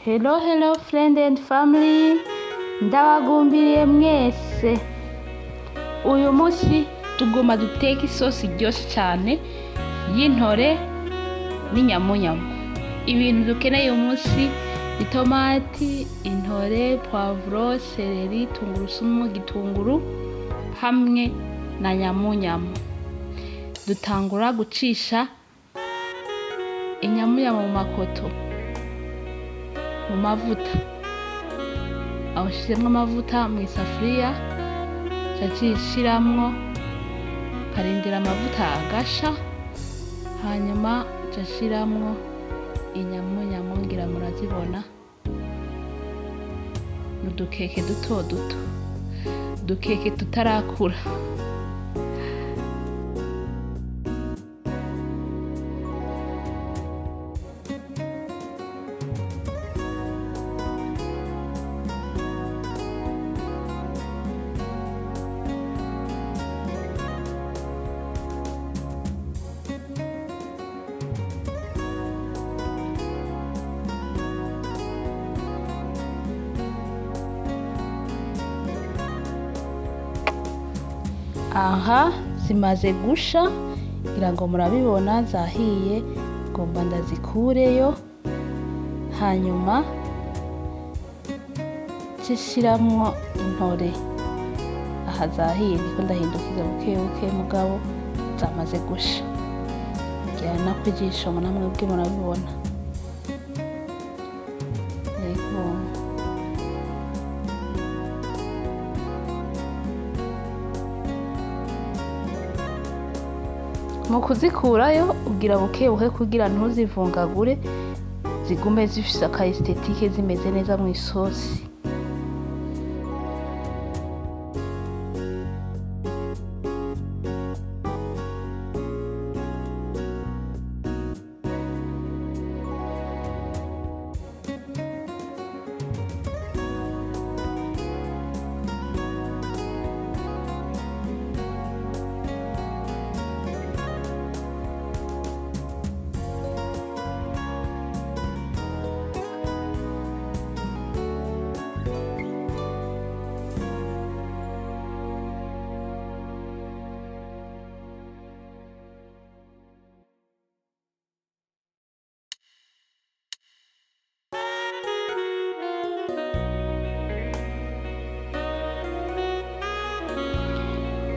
Hello hello friend and family, ndabagumbiriye mwese. Uyu munsi tugomba duteke isosi iryoshe cyane y'intore n'inyamunyamu. Ibintu dukeneye uyu munsi: itomati, intore, poivron, céleri, tungurusumu, gitunguru hamwe na nyamunyamu. Dutangura gucisha inyamunyamu mu makoto, mu mavuta. Aho nshizemwo amavuta mu isafuriya, nca nshiramwo, nkarindira amavuta agasha, hanyuma nca nshiramwo inyamunyamu. Ngira murazibona, ni udukeke duto duto, udukeke tutarakura. Aha zimaze gusha, ngira ngo murabibona, zahiye. Ngomba ndazikureyo, hanyuma nce nshiramwo intore. Aha zahiye, ndiko ndahindukiza buke buke, mugabo zamaze gusha. Ngira nako ijisho namwebwe murabibona. Yego. Mu kuzikurayo ugira buke buke kugira ntuzivungagure, zigume zifise aka esthétique, zimeze neza mw'isosi.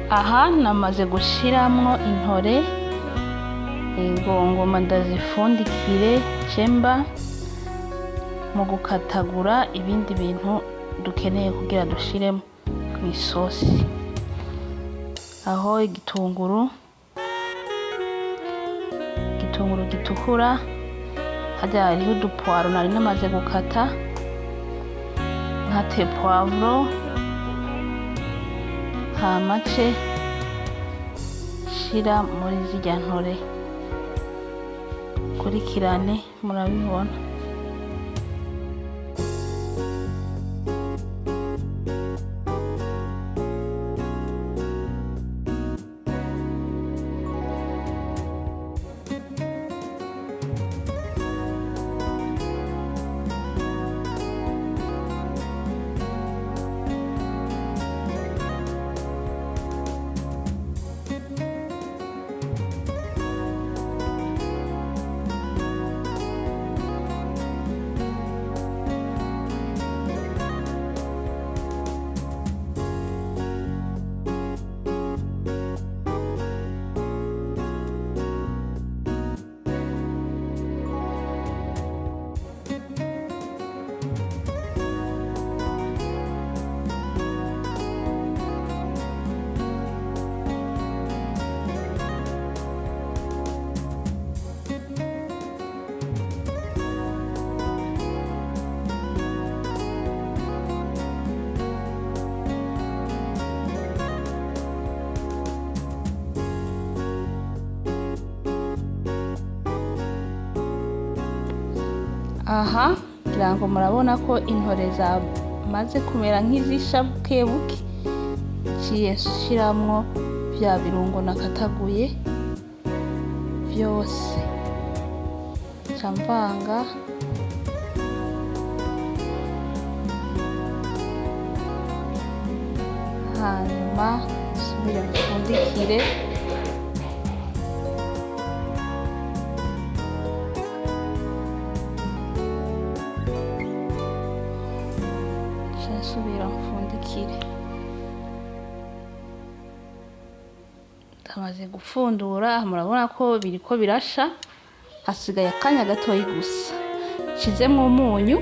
Aha namaze gushiramwo intore. Ego, ngoma ndazifundikire cemba mu gukatagura ibindi bintu dukeneye kugira dushiremo mw'isosi. Aho igitunguru gitukura, harya hariho udupoireaux nari namaze gukata, nkate poivron, hama ce nshira muri zirya ntore. Kurikirane, murabibona. Aha ngira ngo murabona ko intore zamaze kumera nk'izisha buke buke. Nciye nshiramwo vya birungo nakataguye vyose, nca mvanga. Hanyuma nsubire mfundikire. Nce nsubira mfundikire. Ndamaze gupfundura, murabona ko biriko birasha, hasigaye akanya gatoyi gusa. Nshizemwo umunyu,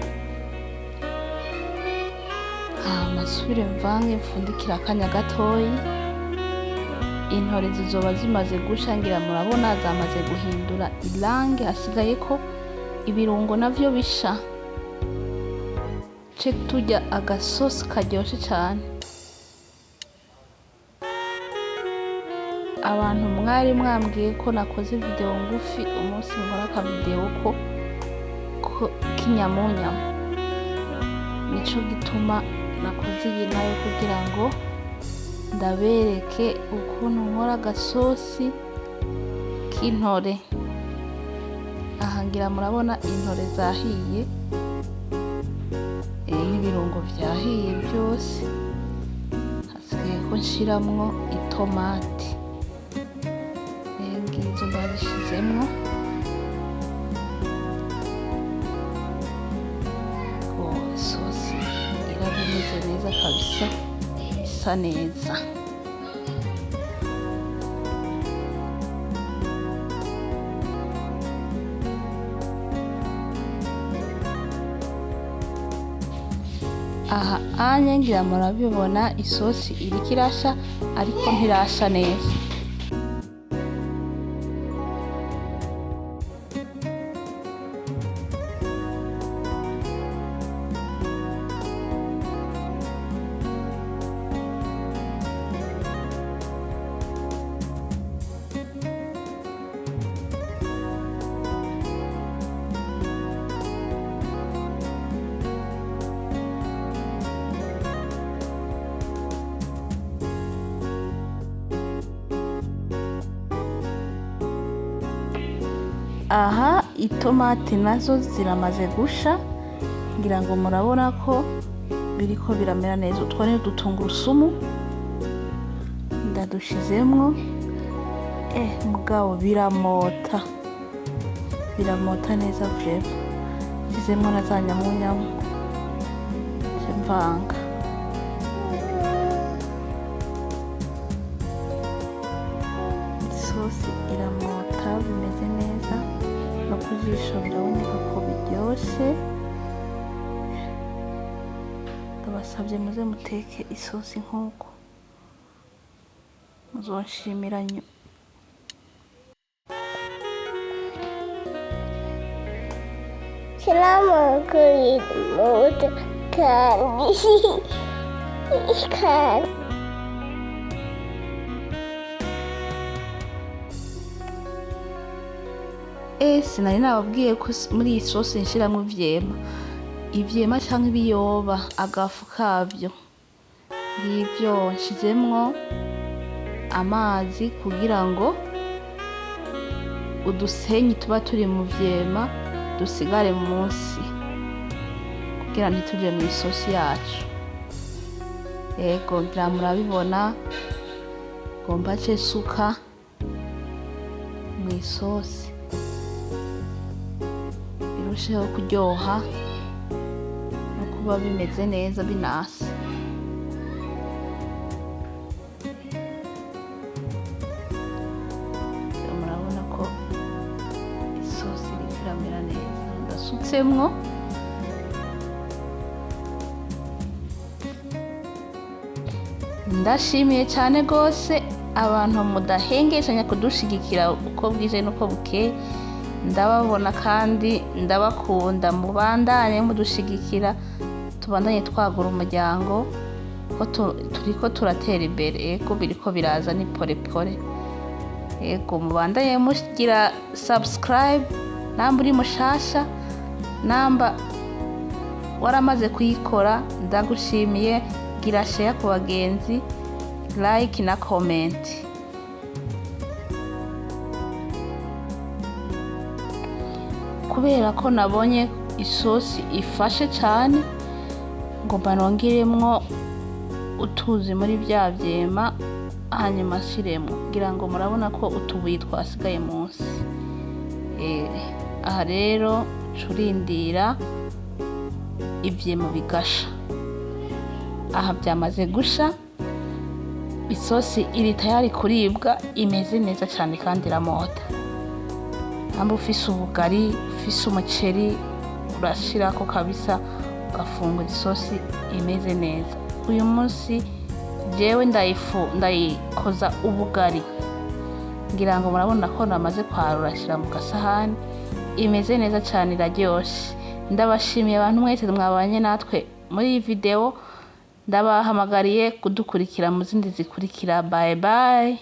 hama nsubire mvange, mfundikire akanya gatoyi. Intore zizoba zimaze gusha, ngira murabona zamaze guhindura irangi, hasigaye ko ibirungo navyo bisha, ce turya agasosi karyoshe cane. Abantu mwari mwambwiye ko nakoze video ngufi, umunsi nkora akavideo ko k'inyamunyamu, nico gituma nakoze iyi nayo kugira ngo ndabereke ukuntu nkora agasosi k'intore. Aha ngira murabona intore zahiye, n'ibirungo vyahiye byose, hasigaye ko nshiramwo itomati. Ngizo ndazishizemwo. Ko isosi iraba imeze neza kabisa, isa neza. Aha anye ngira murabibona, isosi iriko irasha ariko ntirasha neza. Aha itomati nazo ziramaze gusha, ngira ngo murabona ko biriko biramera neza. Utwo ni udutungurusumu ndadushizemwo. Mugabo biramota, biramota neza vraiment. Nshizemwo na za nyamunyamu, nce mvanga. Isosi iramota, bimeze neza, no ku jisho biraboneka ko biryoshe. Ndabasabye muze muteke isosi nk'uko, muzonshimira nyuma. Shyiramo kuri muto kandi. Sinari nababwiye ko muri iyi sosi nshiramwo ivyema, ivyema canke ibiyoba, agafu kavyo. Ngivyo nshizemwo amazi kugira ngo udusenyi tuba turi mu vyema dusigare munsi, kugira ntituje mw'isosi yacu. Ego ngira murabibona, ngomba nce nsuka mw'isosi birusheho kuryoha no kuba bimeze neza binase. Murabona ko isosi iriko iramera neza, ndasutsemwo. Ndashimiye cyane rwose abantu mudahengeshanya kudushigikira uko bwije n'uko bukeye. Ndababona kandi ndabakunda, mubandanye mudushigikira, tubandanye twagura umuryango, ko turiko turatera imbere. Ego biriko biraza ni pole pole. Ego mubandanye mugira subscribe namba uri mushasha, namba waramaze kuyikora ndagushimiye, gira share ku bagenzi, like na comment. Kubera ko nabonye isosi ifashe cyane, ngomba nongeremwo utuzi muri bya vyema, hanyuma nshiremwo. Ngira ngo murabona ko utubuye twasigaye munsi. Aha rero curindira ivyema bigasha. Aha byamaze gusha, isosi iri tayari kuribwa, imeze neza cyane kandi iramota. Hamba ufise ubugari, ufise umuceri, urashirako kabisa ugafungura isosi imeze neza. Uyu munsi jewe ndayifu ndayikoza ubugari. Ngira ngo murabona ko namaze kwarura, ashyira mu gasahani, imeze neza cyane, iraryoshe. Ndabashimiye abantu mwese mwabanye natwe muri iyi video, ndabahamagariye kudukurikira mu zindi zikurikira. Bye bye.